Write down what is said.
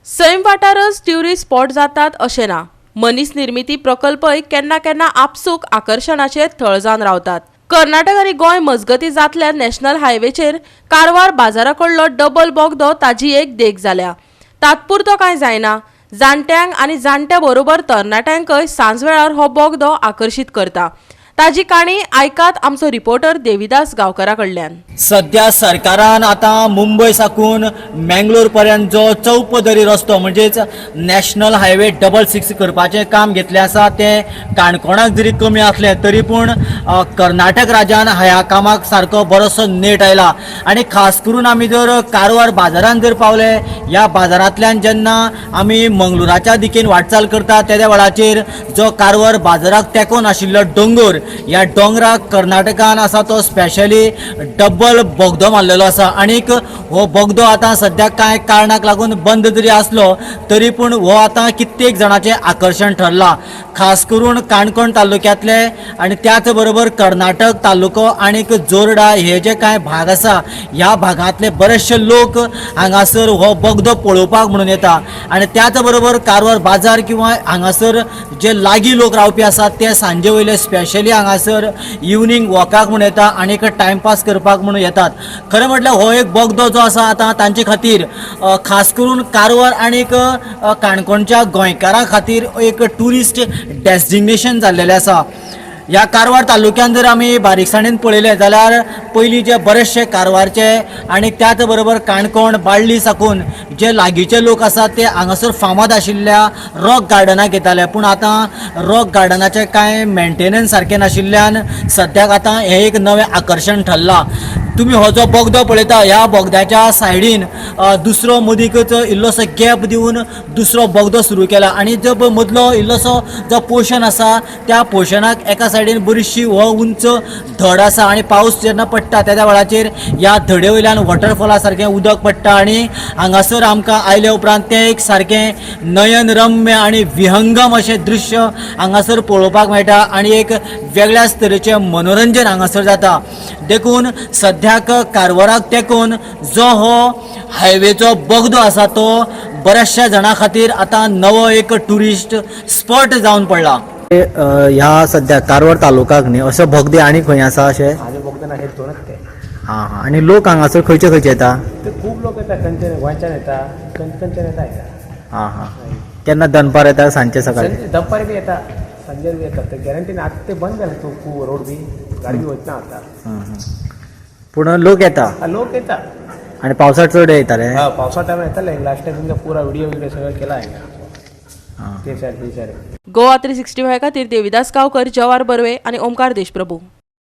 सैम वाठारच tourist spot जातात अशें ना. मनीस निर्मिती प्रकल्पय केन्ना केन्ना आपसूक आकर्शणाचे थळ जावन रावतात. कर्नाटक आनी गोंय मजगती जातल्या नॅशनल हायवेचेर कारवार बाजारा कडलो डबल बोगदो ताजी एक देख जाल्या. तात्पुरतो कांय जायना, जाणट्यांक आनी जाणट्या बरोबर तरणाट्यांकय सांजवेळार हो बोगदो आकर्शीत करता. ताजी काणी आयकात आमचो रिपोर्टर देविदास गांवकरा कडल्यान. सध्या सरकारान आतां मुंबय साकून मेंगलोर पर्यंत जो चौपदरी रस्तो म्हणजेच नॅशनल हायवे 66 करपाचें काम घेतलें आसा. तें काणकोणाक जरी कमी आसलें तरी पूण कर्नाटक राज्यान ह्या कामाक सारको बरोसो नेट आयला. आनी खास करून आमी जर कारवार बाजारान जर पावले, ह्या बाजारांतल्यान जेन्ना आमी मंगळुराच्या दिकेन वाटचाल करता तेद्या वेळाचेर जो कारवार बाजाराक तेंकोन आशिल्लो दोंगोर, ह्या दोंगराक कर्नाटकान आसा तो स्पेशली डबल बोगदो मारलेलो आसा. आनीक हो बोगदो आतां सद्याक कांय कारणाक लागून बंद जरी आसलो तरी पूण हो आतां कित्येक जाणाचें आकर्शण ठरला. खास करून काणकोण तालुक्यांतले आनी त्याच बरोबर कर्नाटक तालुको आनीक जोरडा हे जे कांय भाग आसा, ह्या भागांतले बरेचशे लोक हांगासर हो बोगदो पळोवपाक म्हणून येता. आनी त्याच बरोबर कारवार बाजार किंवा हांगासर जे लागीं लोक रावपी आसात ते सांजे वयले स्पेशली हांगासर इवनींग वॉकाक म्हूण येता आनीक टायमपास करपाक म्हणून येतात. खरें म्हटल्यार हो एक बोगदो जो आसा आतां तांचे खातीर, खास करून कारवार आनीक काणकोणच्या गोंयकारां खातीर एक ट्युरिस्ट डेस्टिनेशन जाल्लेलें आसा. ह्या कारवार तालुक्यान जर आमी बारीकसाणेन पळयलें जाल्यार पयलीं जे बरेचशे कारवारचे आनी त्याच बरोबर काणकोण बाळ्ळी साकून जे लागींचे लोक आसात ते हांगासर फामाद आशिल्ल्या रॉक गार्डनाक येताले. पूण आतां रॉक गार्डनाचें कांय मेंटेनन्स सारकें नाशिल्ल्यान सद्याक आतां हें एक नवें आकर्शण ठरलां. तुमी हो जो बोगदो पळयता, ह्या बोगद्याच्या सायडीन दुसरो मदींकच इल्लोसो गॅप दिवन दुसरो बोगदो सुरू केला. आनी जो पळय मदलो इल्लोसो जो पोर्शन आसा, त्या पोर्शनाक एका सायडीन बरीचशी हो उंच धड आसा. आनी पावस जेन्ना पडटा तेद्या वेळाचेर ह्या धडे वयल्यान वॉटरफॉला सारकें उदक पडटा आनी हांगासर आमकां आयले उपरांत तें एक सारकें नयनरम्य आनी विहंगम अशें दृश्य हांगासर पळोवपाक मेळटा आनी एक वेगळ्याच तरेचें मनोरंजन हांगासर जाता. देखून सद्याक कारवाराक तेंकून जो हो हायवेचो बोगदो आसा तो बऱ्याचशा जाणां खातीर आतां नवो एक ट्युरिस्ट स्पॉट जावन पडला. ह्या सद्या कारवार तालुकाक न्ही असो बोगदे आनी खंय आसा अशें? आनी बोगदे ना, हे दोनच ते. हां हां, आनी लोक हांगासर खंयचे खंयचे येता? ते खूब लोक येता, खंयच्यान गोंयच्यान येता, खंय खंयच्यान येता हांगा. हां हां, केन्ना दनपार येता, सांजचे, सकाळी? दनपार बी येता, सांजेर बी येता. ते गॅरंटी ना. आतां ते बंद जालें तो खूब रोड बी, गाडी बी वचना आतां. पूण लोक येता? हा, लोक येता. आनी पावसात चड येताले? हा, पावसा टायमार येताले. लास्ट टायम तुमकां पुरा व्हिडिओ बिडिओ सगळं केला हांगा ते सायड, ते सायड. गोवा 365 खातीर देविदास गांवकर, जवार बर्वे आनी ओमकार देशप्रभू.